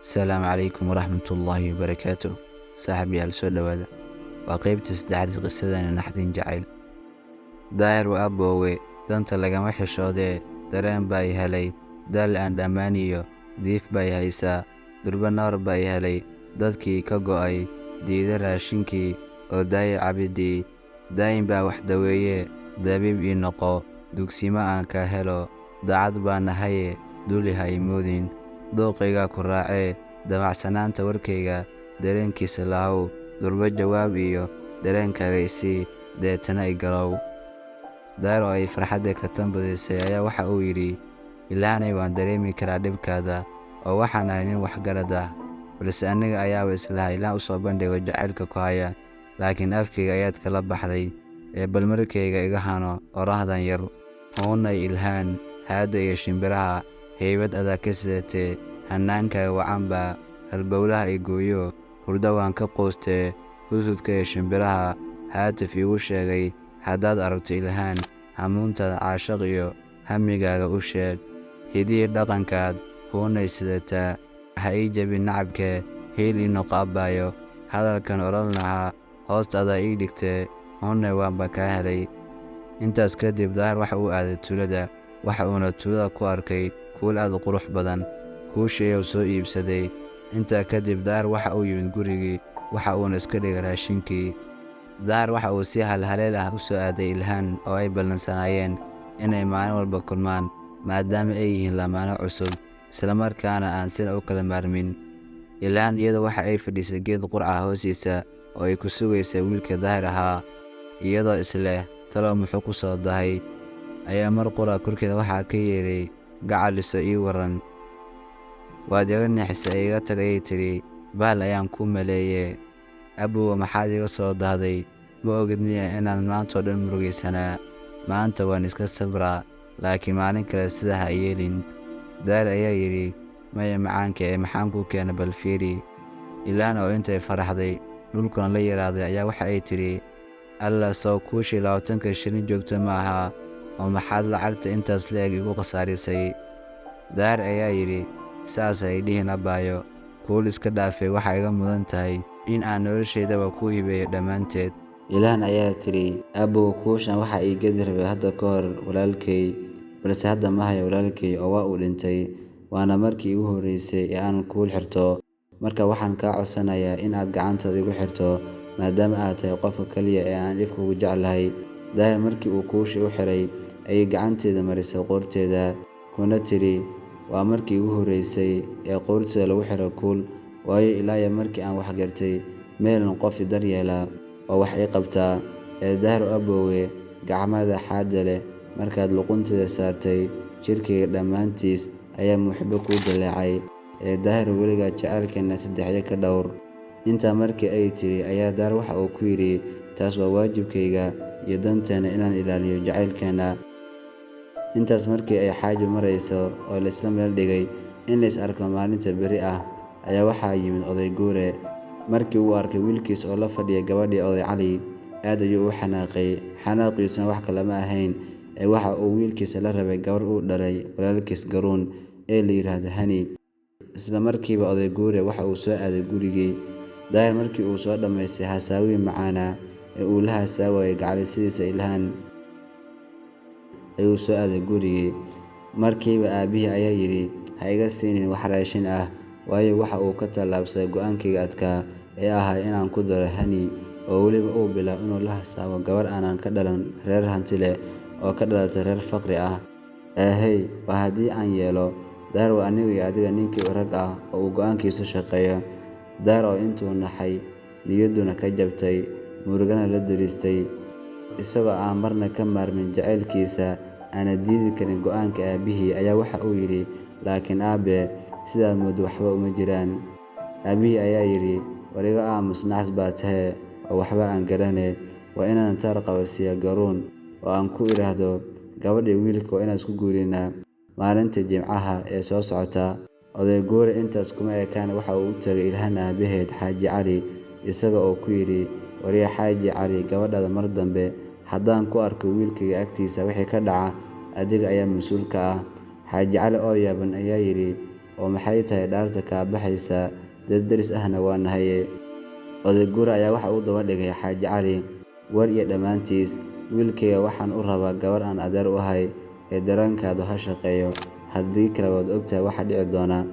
Asalaamu calaykum waraxmatullaahi wabarakaatuh. Saaxiibayaal, soo dhowaada. Waa qaybta saddexaad qisadana Naxdin Jacayl. Daahir waa aboowe, danta lagama xishoodee, dareen baa i helay, daal aan dhammaaniyo, diif baa i haysaa, durba nawr baa i helay, dadkii ka go'ay, diida raashinkii, oo daaya cabidii, daayin baa wax daweeye, dabiib ii noqo, dugsimo aan ka helo, daacad baa nahaye, duli ha i moodin, dooqaygaa ku raacee, damacsanaanta warkayga, dareenkiisa lahow, durba jawaab iyo dareenkaaga isii, deetana i galow. Daahir oo ay farxadda ka tan badisay ayaa waxa uu yidhi, Ilaahanay, waan dareemi karaa dhibkaada, oo waxaan ahay nin waxgarad ah, balse aniga ayaaba islahaa Ilaah u soo bandhigo jacaylka ku haya, laakiin afkayga ayaad kala baxday, ee bal markayga iga hano oraahdan yar. Huunay Ilhaan, haadda iyo shimbiraha, haybad adaa ka sidatee, hannaankaaga wacan baa halbowlaha i gooyo, hurdo waan ka quustee, hudhudka iyo shimbiraha, haatif iigu sheegay, haddaad aragto Ilhaan, hamuuntaada caashaq iyo hammigaaga u sheeg. Hidihii dhaqankaad huunay sidataa, ha ii jabin nacabkee, hiil ii noqo abbaayo, hadalkan odhan lahaa, hoosta adaa ii dhigtee, huunay waanba kaa helay. Intaas kadib Daahir waxa uu aaday tuulada, waxa uuna tuulada ku arkay kuul aad u qurux badan, kuushii ayuu soo iibsaday. Intaa kadib Daahir waxa uu yimid gurigii, waxa uuna iska dhigay raashinkii. Daahir waxa uu si halhaleel ah u soo aaday Ilhaan oo ay ballansanaayeen inay maalin walba kulmaan, maadaama ay yihiin lamaane cusub, isla markaana aan sina u kala maarmin. Ilhaan iyadu waxa ay fadhiisay geed qurca hoostiisa oo ay ku sugaysay wiilka Daahir ahaa, iyadoo isleh talow muxuu ku soo dahay, ayaa mar qura korkeeda waxaa ka yeeray, gacaliso ii waran. Waad iga nixisay, iga tag, ayay tidhi, bahal ayaan kuu maleeyee. Abowa, maxaad iga soo dahday? Ma ogid miya inaan maantoo dhan murugaysanaa? Maanta waan iska sabraa, laakiin maalin kale sida ha yeelin. Daahir ayaa yidhi, maya macaanka, ee maxaan kuu keenay, bal fiiri. Ilhaan oo intay faraxday dhulkuna la yaraaday ayaa waxa ay tidhi, Alla, sow kuushii 20-ka shilin joogto ma aha, oo maxaad lacagta intaas le'eg igu khasaarisay? Daahir ayaa yidhi, saas ha i dhihin abbaayo, kuul iska dhaafay, waxa iga mudan tahay in aan noloshaydaba kuu hibeeyo dhammaanteed. Ilhaan ayaa tidhi, abow, kuushan waxa ii gedi rabay hadda ka hor walaalkay, balse hadda ma hayo walaalkay oo waa uu dhintay, waana markii iigu horreysay ee aan kuul xirto. Marka waxaan kaa codsanayaa in aad gacantaada igu xirto, maadaama aad tahay qofka kaliya ee aan ifka ugu jeclahay. Daahir markii uu kuushii u xiray ayay gacanteeda marisay qoorteeda, kuna tidhi, waa markii iigu horreysay ee qoorteeda lagu xiro kuul, waayo ilaa iyo markii aan wax gartay ma helin qof i daryeela oo wax ii qabta. Ee Daahir aboowe, gacmahada xaadda leh markaad luqunteeda saartay, jidhkayga dhammaantiis ayaa muxibbo kuu jaleecay. Ee Daahir, weligaa jacaylkeena saddexyo ka dhowr. Intaa markii ay tidhi ayaa Daahir waxa uu ku yidhi, taas waa waajibkayga iyo danteena inaan ilaaliyo jacaylkeena. Intaas markii ay xaajo marayso oo la isla meel dhigay in la is arko maalinta berri ah, ayaa waxaa yimid oday Guure. Markii uu arkay wiilkiis oo la fadhiya gabadhii oday Cali, aad ayuu u xanaaqay. Xanaaqiisuna wax kale ma ahayn ee waxa uu wiilkiisa la rabay gabar uu dhalay walaalkiis Garuun ee la yidhaahdo Hani. Isla markiiba oday Guure waxa uu soo aaday gurigii. Daahir markii uu soo dhammaystay hasaawihii macaanaa ee uu la hasaawayay gacalisidiisa Ilhaan, ayuu soo aaday gurigii. Markiiba aabbihii ayaa yidhi, ha iga siinin wax raashin ah, waayo waxa uu ka tallaabsaday go'aankayga adkaa ee ahaa inaan ku daro Hani, oo weliba uu bilaabo inuu la hasaawo gabar aanan ka dhalan reer hanti leh oo ka dhalatay reer faqri ah. Eehey, waa haddii aan yeelo. Daahir waa aniga iyo adiga ninkii rag ah oo uu go'aankiisu shaqeeyo. Daahir oo intuu naxay, niyadduna ka jabtay, murugana la dariistay, isagoo aan marna ka maarmin jacaylkiisa, aana diidi karin go'aanka aabbihii, ayaa waxa uu yidhi, laakiin aabe, sidaad mooddo waxba uma jiraan. Aabbihii ayaa yidhi, war iga aamus, nacas baa tahe oo waxba aan garane, waa inaan taar qaba siiya Garuun oo aan ku idhaahdo gabadha iyo wiilka waa inaan isku guurinaa maalinta Jimcaha ee soo socota. Oday Guure intaas kuma ekaan, waxa uu u tagay Ilhaan aabaheed Xaaji Cali, isaga oo ku yidhi, waryaa Xaaji Cali, gabadhaada mar dambe haddaan ku arko wiilkayga agtiisa, wixii ka dhaca adiga ayaa mas-uul ka ah. Xaaji Cali oo yaaban ayaa yidhi, Oo maxay tahay dhaarta kaa baxaysa? Dad deris ahna waa nahaye. Oday Guure ayaa waxa uu daba dhigay Xaaji Cali, war iyo dhammaantiis, wiilkayga waxaan u rabaa gabar aan adeer u ahay ee dareenkaadu ha shaqeeyo, haddii kale waad ogtahay waxa dhici doona.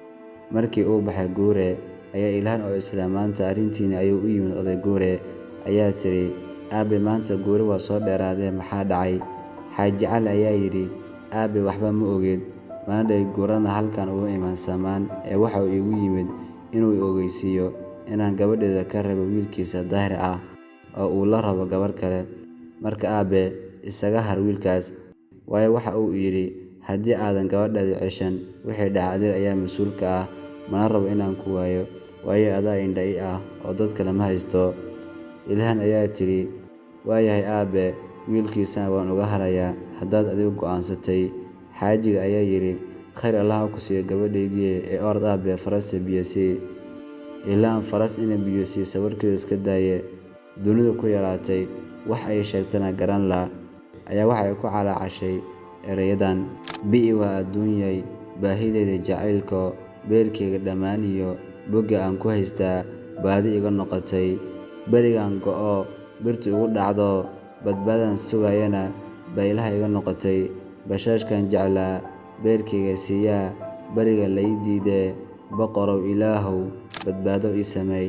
Markii uu baxay Guure ayaa Ilhaan oo isla maanta arrintiinii ayuu u yimid Oday Guure ayaa tiri, Aabe maanta Guure waa soo dheeraadee maxaa dhacay? Xaaji Cali ayaa yidhi, Aabe waxba ma ogid, maandhay Guurana halkan uma iman samaan ee waxa uu iigu yimid inuu i ogeysiiyo inaan gabadhayda ka rabo wiilkiisa Daahir ah oo uu la rabo gabar kale. Marka aabe, isaga har wiilkaas, waayo waxa uu yidhi haddii aadan gabadhaada ceshan wixii dhacay adiga ayaa mas'uul ka ah, mana rabo inaan ku waayo, waayo adaa indha ii ah oo dad kale ma haysto. Ilhaan ayaa tidhi, waayahay aabe, wiilkiisana waan uga harayaa haddaad adigu go'aansatay. Xaajiga ayaa yidhi, khayr Allah ha ku siiyo gabadhaydii ee orod aabe farasta biyo sii. Ilhaan faras inay biyo siiso warkeeda iska daaye, dunidu ku yaraatay, wax ay sheegtana garan la, ayaa waxa ay ku calaacashay erayadan. Bi'i waa adduunyay, baahidayda jacaylko, beerkayga dhammaan iyo bogga aan ku haystaa baadi iga noqotay. Berigaan go'o, birtu igu dhacdo, badbaadaan sugayana baylaha iga noqotay. Bashaashkaan jeclaa, beerkayga siiyaa, bariga lay diidee, boqorow Ilaahow badbaado ii sameey.